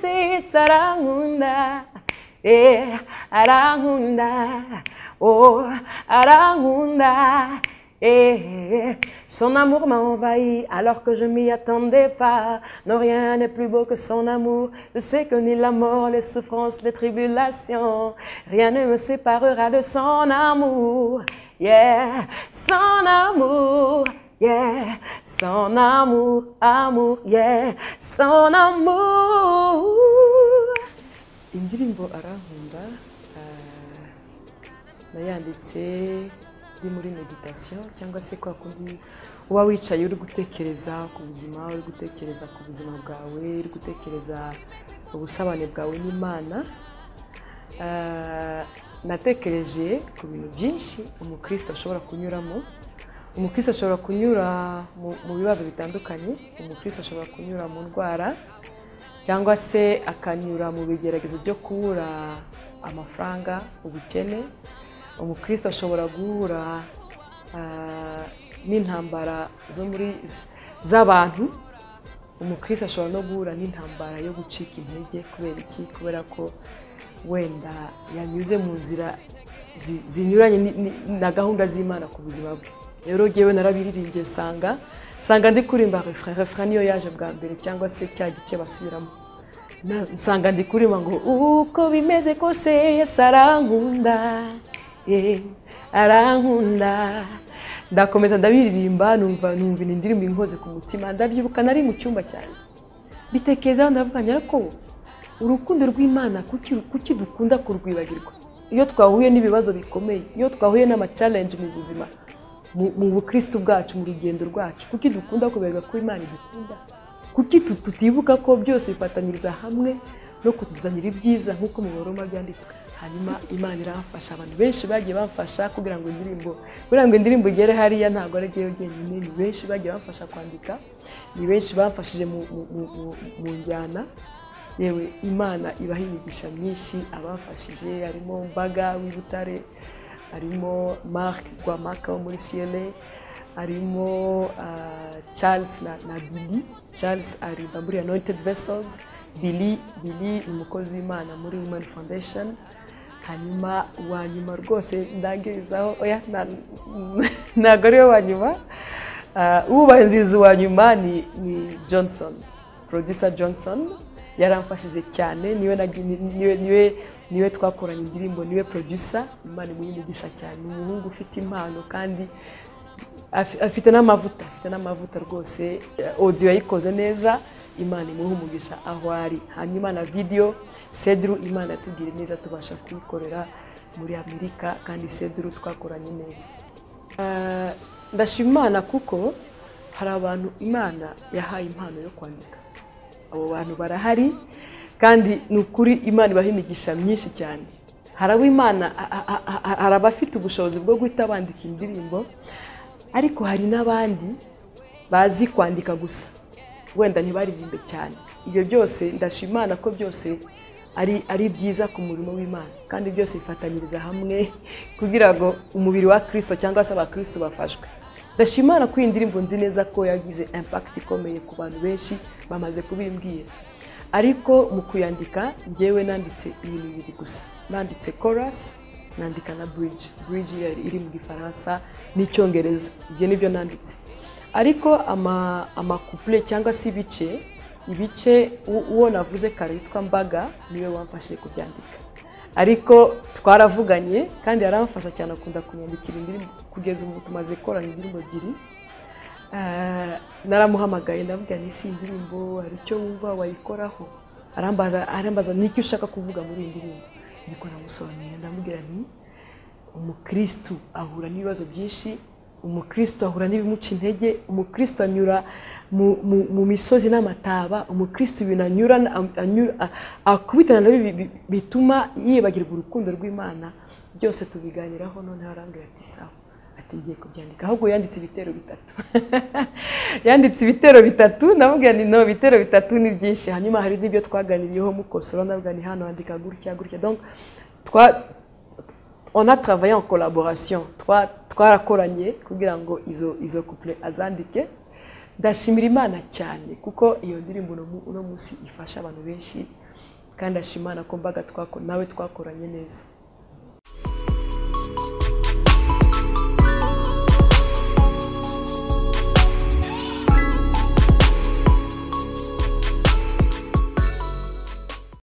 kose Yesu arankunda, arankunda, oh arankunda. Son amour m'a envahi alors que je m'y attendais pas. Non, rien n'est plus beau que son amour. Je sais que ni la mort, les souffrances, les tribulations, rien ne me séparera de son amour. Yeah, son amour, yeah, son amour, amour, yeah, son amour. Indirimbo Arankunda nayanditse uri muri meditation, cyangwa se kwa kundi uba wicaye uri gutekereza ku buzima, uri gutekereza ku buzima bwawe, uri gutekereza ubusabane bwawe n'Imana. Natekereje ku bintu byinshi umukristo ashobora kunyuramo. Umukristo ashobora kunyura mu bibazo bitandukanye, umukristo ashobora kunyura mu ndwara, cyangwa se akanyura mu bigeragezo byo kubura amafaranga, ubukene. Umukristo ashobora guhura n'intambara zo muri z'abantu. Umukristo ashobora no guhura n'intambara yo gucika intege. Kubera iki? Kubera ko wenda yanyuze mu nzira zinyuranye na gahunda z'Imana ku buzima bwe. Rero jyewe narabiririmbye, nsanga ndi kuririmba refrain. Refrain niyo yaje bwa mbere, cyangwa se cya gice basubiramo. Nsanga ndi kuririmba ngo uko bimeze kose Yesu arankunda, arankunda. Ndakomeza ndabiririmba, numva indirimbo inkoze ku mutima. Ndabyibuka nari mu cyumba cyane, bitekerezaho, ndavuga ariko urukundo rw'Imana kuki dukunda kurwibagirwa iyo twahuye n'ibibazo bikomeye, iyo twahuye n'ama challenge mu buzima, mu bukristo bwacu, mu rugendo rwacu? Kuki dukunda kubereka ko Imana idukunda? Kuki tutibuka ko byose bifatanyiriza hamwe no kutuzanira ibyiza nk'uko mu Baroma byanditswe? Hanyuma Imana iramfasha, abantu benshi bagiye bamfasha kugira ngo indirimbo igere hariya. Ntabwo ari jyewe jyenyine, ni benshi bagiye bamfasha kwandika, ni benshi bamfashije mu njyana. Yewe Imana ibaha imigisha myinshi abamfashije, harimo Mbaga w'i Butare, harimo Mark Rwamaka wo muri CLA, harimo Charles na Billy. Charles ari muri Anointed Vessels, Billy ni umukozi w'Imana muri Women Foundation. Hanyuma uwa nyuma rwose ndangirizaho, oya ntabwo ariwe wa nyuma, ubanziriza uwa nyuma ni Johnson, producer Johnson. Yaramfashije cyane, niwe twakoranye indirimbo, niwe producer. Imana imuhe imigisha cyane, ni umuhungu ufite impano kandi afite n'amavuta, rwose. Audio yayikoze neza, Imana imuhe umugisha aho ari. Hanyuma na video Cedru, Imana yatugiriye neza tubasha kuyikorera muri Amerika, kandi Cedru twakoranye neza. Ndashima Imana kuko hari abantu Imana yahaye impano yo kwandika. Abo bantu barahari kandi ni ukuri Imana ibaha imigisha myinshi cyane. Hari abo Imana, hari abafite ubushobozi bwo guhita bandika indirimbo, ariko hari n'abandi bazi kwandika gusa, wenda ntibaririmbe cyane. Ibyo byose ndashima Imana ko byose ari byiza ku murimo w'Imana, kandi byose bifatanyiriza hamwe kugira ngo umubiri wa Kristo cyangwa se abakristo bafashwe. Ndashima Imana ko iyi ndirimbo nzi neza ko yagize impact ikomeye ku bantu benshi bamaze kubimbwira. Ariko mu kuyandika njyewe nanditse ibintu bibiri gusa, nanditse chorus, nandika na bridge. Bridge iri mu Gifaransa n'Icyongereza, ibyo nibyo nanditse. Ariko amakouple cyangwa se ibice uwo navuze kare witwa Mbaga niwe wamfashije kubyandika. Ariko twaravuganye kandi yaramfasha cyane, akunda kunyandikira indirimbo. Kugeza ubu tumaze gukorana indirimbo ebyiri. Naramuhamagaye ndavuga nti si indirimbo hari icyo wumva wayikoraho? Arambaza niki ushaka kuvuga muri iyi ndirimbo? Niko namusobanurira, ndamubwira nti umukristo ahura n'ibibazo byinshi, umukristo ahura n'ibimuca intege, umukristo anyura mu misozi n'amataba, umukristo ibintu anyura akubitana nabyo bituma yibagirwa urukundo rw'Imana. Byose tubiganiraho, noneho arambwira ati sawa, ati ngiye kubyandika. Ahubwo yanditse ibitero bitatu. Yanditse ibitero bitatu, ndamubwira nti no, ibitero bitatu ni byinshi. Hanyuma hari n'ibyo twaganiriyeho mukosora, ndabwira nti hano andika gutya gutya. Donc on a travaillé en collaboration, twarakoranye kugira ngo izo couple azandike. Ndashimira Imana cyane kuko iyo ndirimbo uno munsi ifasha abantu benshi. Kandi ashima Imana ko Mbaga nawe twakoranye neza.